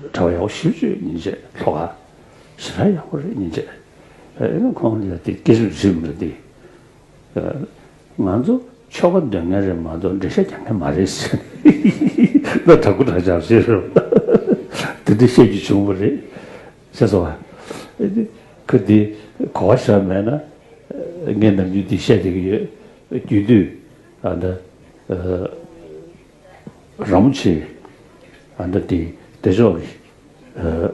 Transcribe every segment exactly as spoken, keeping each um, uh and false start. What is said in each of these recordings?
གྲྭ་པ་ཡག་པོ་ཞེ་པོ་ཅིག་ཡོད་སྙིང་རྗེ། ལྷོ་ཁ་ཞེ་དྲག་ཡག་པོ་རེད་སྙིང་རྗེ། ཨེ་ནི་ཁོང་ལ་དེ་སྐད་ཆ་དྲིས་མི་དེ། ང་ཚོ་ཆོ་ག་འདོན་མཁན་རེད་མ་གཏོགས་འགྲེལ་བཤད་རྒྱག་མཁན་མ་རེད་ཟེར། ད་དྲག་པོ་དྲག་ཆགས་ཟེར་རོ། དེ་འདྲ་བཤད་རྒྱུ་བྱུང་བ་རེད། ཤེས་སོང་ཨ། ཨེ་དེ་ཁོ་དེ་གོ་བ་ཤར་མེད་ན། ངས་ནམ་རྒྱུན་དེ་བཤད་བསྡད་ཀྱི་ཡོད། རྒྱུན་དུ་ཨ་ད། ར་མོ་ཆེ། ཨ་འདྲ་དེ་དེ་ཕྱོགས་ཀྱི།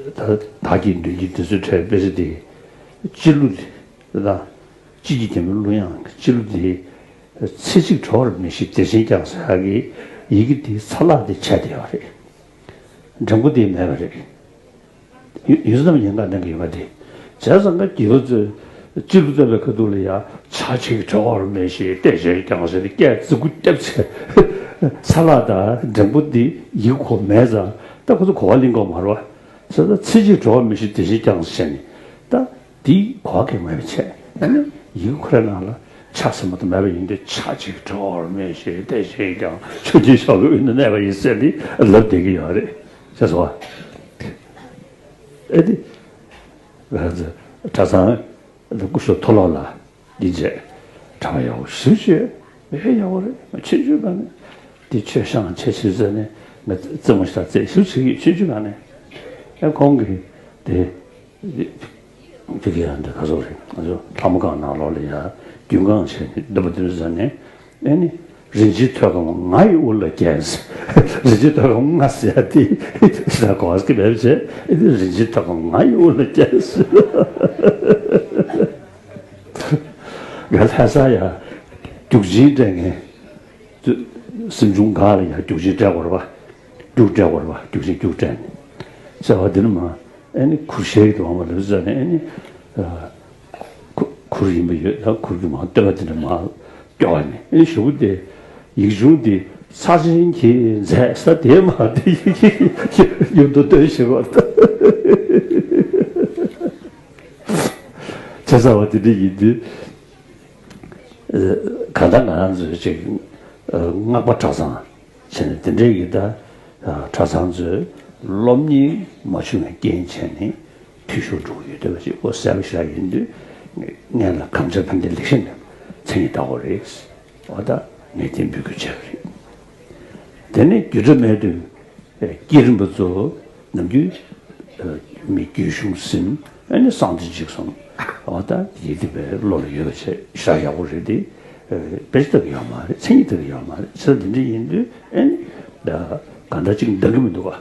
ད་བདག་གིས་འདོན་གྱི་དེ་ཚོའི་གྲས་དཔེ་ཆ་དེ། སྤྱི་གླུ་དེ་དང་། སྤྱི་ཀྱི་རྒྱལ་མོའི་གླུ་དབྱངས་ཀྱི་སྤྱི་གླུ་དེ། ཚེ་གཅིག་གྲོལ་བར་མི་ཤེས་བདེ་ཆེན་ཀྱང་ཟེར་ཡག་གི་ཡི་གེ་དེ་ཚ་ལག་དེ་ཆད་བསྡད་ཡོད་རེད། འགྲེང་བུ་དེ་མེད་པ་རེད། ཡུ་ཡུལ་ཙམ་ཉེན་ཁ་ལྡན་གྱི་ཡོད་པ་དེ། བྱས་ཙང་ཀ་རྒྱལ་པོ་ཚོས་སྤྱི་གླུ་བཏོན་པའི་ཁ་ཐུག་ལ་ཡ། ཆ་གཅིག་གྲོལ་བར་མི་ཤེས་བདེ་ཆེན་ཀྱང་ཟེར་ཏེ་སྐད་ཙི་གུ་བཏབ་ཚེ། ཚ་ལག་དང་འགྲེང་བུ་འདི་ཡིག་གོ་མེད་ཙང་ད་ཁོ་ཚོ་གོ་བ་ལེན་གྱི་ཡོད་མ་རེད་བ། བྱས་ཙང་ཚེ་གཅིག་གྲོལ་བར་མི་ཤེས་བདེ་ཆེན་ཀྱང་ཟེར་ནས་ད་འདི་གོ་བ་གང་མེད་པ་བྱས། ཨ་ནི་ཡིག་ཁོ་རའི་ནང་ལ་ཆ་ཟེར་མ་གཏོགས་མེད་པ་ཡིན་དུས་ཆ་གཅིག་གྲོལ་བར་མི་ཤེས་བདེ་ཆེན་ཀྱང་ཆོས་ཀྱི་ཞབས་ལ་དབུས་ན་གནས་པ་ཡིན་ཟེར་ནས་ལབ་བསྡད་ཀྱི་ཡོད་རེད། ཤེས་སོང་བ། ཨེ་དེ། གྲྭ་ཚང་། སྐུ་ཞབས་མཐོ་སློབ་ལགས་འདི་རྗེས་གྲྭ་པ་ཡག་པོ་ཞེ་པོ་ཅིག་ཡོད། ཨེ་ཡག་པོ་རེད། ཆུང་ཆུང་སྒང་ནས་འདི་ཆོས་ཤག་ཆེ་ཆེ་ཟེར་ནས་ང་རྩེད་མོ་ཞིག་རྩེ་ཞེ་པོ་ཅིག་ཡོད། ཆུང་ཆུང་སྒང་ནས། ཨེ་ཁོང་གིས་དེ་དེ་གི་ཡང་འདི་ག་ཚོད་རེད། ང་ཚོ་ལྷ་མོ་སྒང་ནང་ལོགས་ལ་ཡ་རྒྱུན་གང་བྱས་ནས་འདི་པ་འདི་ཟེར་ནས། ཨེ་ནི། རིན་ཆེན་ཐོད་སྐམ་ང་ཡི་དབུ་ལ་བརྒྱན། རིན་ཆེན་ཐོད་སྐམ་ང་ཟེར་ཡ་དེ་ཞེ་དྲག་གོ་བ་སྐྱེ་བ་བྱས། ཨེ་ནི་རིན་ཆེན་ཐོད་སྐམ་ང་ཡི་དབུ་ལ་བརྒྱན། ང་ལྷ་ས་ཡ་རྒྱུག་ཆེན་སྤྲད་མཁན། སེམས་ཆུང་ག་ལ་ཡ་རྒྱུག་ཆེན་སྤྲད་དགོས་རེད་པ། རྒྱུག་སྤྲད་དགོས་རེད་པ། རྒྱུག་ཆེན་རྒྱུག་སྤྲད་ནས། ཟེར་བ་འདི་ནི་མ། ཨེ་ནི་གུར་ཤེལ་གྱི་དབང་བ་ལ་ཟེར་ནས། ཨེ་ནི། གུ་གུར་ཡིན་པ་ཡོད་ད། གུར་གྱི་མ་སྟོད་པ་དེ་འདྲ་མ་སྐྱོ་བ་ནས། ཨེ་ནི་གཞུག་གུ་དེ་ཡིག་ཆུང་དེ་ཚར་ཆེན་གྱིས་མཛད་ས་དེ་མ་དེ་ཡིག་ཡིག་ཡུམ་དུ་སྟོན་ཞེས་པ། བྱས་ཙང་བ་དེ་འདྲ་ཡིན་དུས། གང་ལྟར་ང་རང་ཚོའི་ཅིག་སྔགས་པ་གྲྭ་ཚང་བྱས་ནས་དེ་འདྲའི་གི་ད་གྲྭ་ཚང་ཚོས་སློབ་གཉེར་མ་བྱུང་བའི་རྐྱེན་བྱས་ནས་འཐུས་ཤོར་འགྲོ་གི་ཡོད་བསྡད་པ་ཅིག་ཨོ་གསལ་པོ་ཞིག་ཡིན་དུས། སྔོན་ལ་གངས་ཅན་ཕན་བདེ་ལེགས་བཤད་ནས་མཚན་ཉིད་བཏགས་པ་རེད། ཨོ་ད་ངས་དེ་འབོད་སྐུལ་བྱས་པ་རེད། དེ་ནས་རྒྱུད་གྲྭ་སྨད་དུ། བསྐྱེད་རིམ་པ་ཚོ་ནམ་རྒྱུན་མི་རྒྱུད་གཞུང་ཟིན། ཨ་ནི་གསང་བདེ་འཇིགས་གསུམ། འོ་ད་ཡིད་བདེ་བའི་བློ་ལ་ཡོད་པ་བྱས་ཞེ་དྲག་ཡག་པོ་རེད་དེ། དཔེ་ཆ་ལྟ་གི་ཡོད་མ་རེད། མཚན་ཉིད་ལྟ་གི་ཡོད་མ་རེད། ཚེ་འདི་འདྲ་ཡིན་དུས་ཨ་ནི་གང་འདྲ་ཅིག་འདང་གི་མི་འདུག་ག་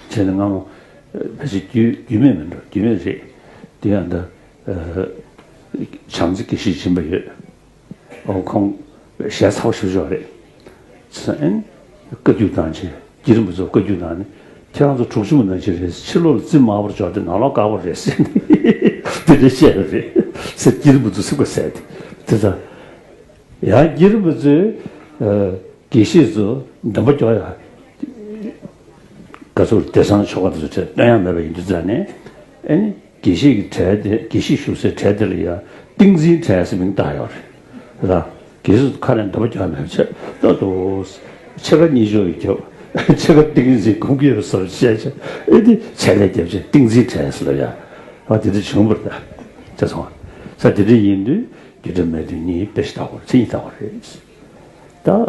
བྱས་ནས་སྔ་མོ་ཕལ་ཆེར་རྒྱུད་རྒྱུད་སྨད་མིན་འགྲོ། རྒྱུད་སྨད་རེད། དེ་ཡང་ད་བྱམས་བརྩེ་དགེ་བཤེས་སྦྱིན་པ་ཡོད། ཨོ་ཁོང་ཞལ་ཚ་པོ་ཞེ་པོ་ཅིག་རེད། ཚེ་ཨན་བཀའ་བརྒྱུད་དང་བཅས་བསྐྱེད་རིམ་པ་ཚོ་བཀའ་བརྒྱུད་དང་ནི། ཁྱེད་རང་ཚོ་དྲུག་ཅུ་མོ་ནང་ཆེན་རེད། ཕྱི་ལོགས་ལ་རྩིབ་དམར་པོར་འཇོག་སྟེ་ནང་ལོགས་དཀར་པོ་རེད་ཟེར་ནས་དེ་འདྲ་བཤད་པ་རེད། ཚེ་བསྐྱེད་རིམ་པ་ཚོ་སེམས་ཁ་གསལ་ཏེ་དེ་ཚ། ཡང་བསྐྱེད་རིམ་པ་ཚོས་དགེ་བཤེས་ཚོ་འདོན་པ་སྐྱོར་ཡ། ག་ཚོད་བདེ་གསང་ཆོ་ག་དེ་ཚོ་བྲལ་སྟོན་ཡ་མེད་པ་ཡིན་དུས་ཙང་ནས། ཨེ་ནི་དགེ་བཤེས་ཀྱི་གྲལ་དེ། དགེ་བཤེས་བཞུགས་སའི་གྲལ་དེ་ལ་ཡ་ཏིང་འཛིན་གྲལ་ཟེར་མིང་བཏགས་ཡོད་རེད་ལ། དགེ་བཤེས་ཚོ་ཁ་ནས་འདོན་པ་རྒྱག་མེད་པ་བྱས་ཏོ་ཏོ། ཕྱེད་ཀ་གཉིས་ཆོག་གི་རྒྱབ། ཕྱེད་ཀ་ཏིང་འཛིན་སྒོམ་གྱི་ཡོད་བཟོ་བྱས་བྱས། ཨེ་ནི་ཕྱེད་ལས་རྒྱབ་བྱས་ཏིང་འཛིན་གྲལ་ཟེར་ལ་ཡ། ཨ་དེ་འདྲ་བྱུང་བ་རེད་ད། དེ་སོང་ས་དེ་འདྲ་ཡིན་དུས་རྒྱུད་གྲྭ་སྨད་དུ་གཉིས་དཔེ་ཆ་བཏགས་པ་རེད། མཚན་ཉིད་བཏགས་པ་རེད་ད།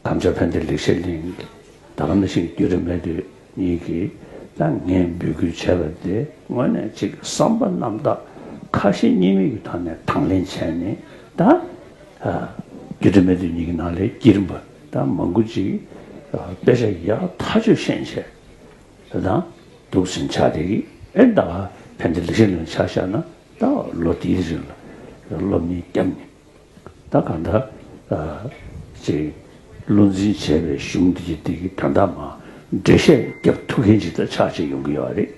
གངས་ལྗོངས་ཕན་བདེ་ལེགས་བཤད་གླིང་། ད་ག་ནང་བཞིན་རྒྱུད་གྲྭ་སྨད་དུ་གཉིས་ཀྱིས་ད་ངས་འབོད་སྐུལ་བྱས་པ་དེ་དངོས་གནས་ཅིག་བསམ་པ་རྣམ་དག་ཁ་ཞེ་གཉིས་མེད་ཀྱི་ཐོག་ནས་དང་ལེན་བྱས་ནས་ད། རྒྱུད་གྲྭ་སྨད་དུ་གཉིས་ཀྱི་ནང་ལ་བསྐྱེད་རིམ་པ་ད་མང་པོ་ཅིག་དཔེ་ཆ་ཡག་ཐག་ཆོད་ཤེས་བྱས་དང་འདུག་ཟིན་ཆགས་བསྡད་ཀྱི། ཨེ་ད་ཕན་བདེ་ལེགས་བཤད་གླིང་ཆ་བཞག་ན་ད་ལོ་དེའི་རིང་ལ་སློབ་གཉེར་བརྒྱབ་ནས། ད་གང་ལྟར་ཅིག་བློ་འཛིན་བྱས་པའི་གཞུང་འདི་གི་འདི་གི་ད་ལྟ་མ་འགྲེལ་བཤད་རྒྱབ་ཐུབ་མཁན་ཅིག་ད་ཆགས་ཅིག་ཡོང་གི་ཡོད་རེད།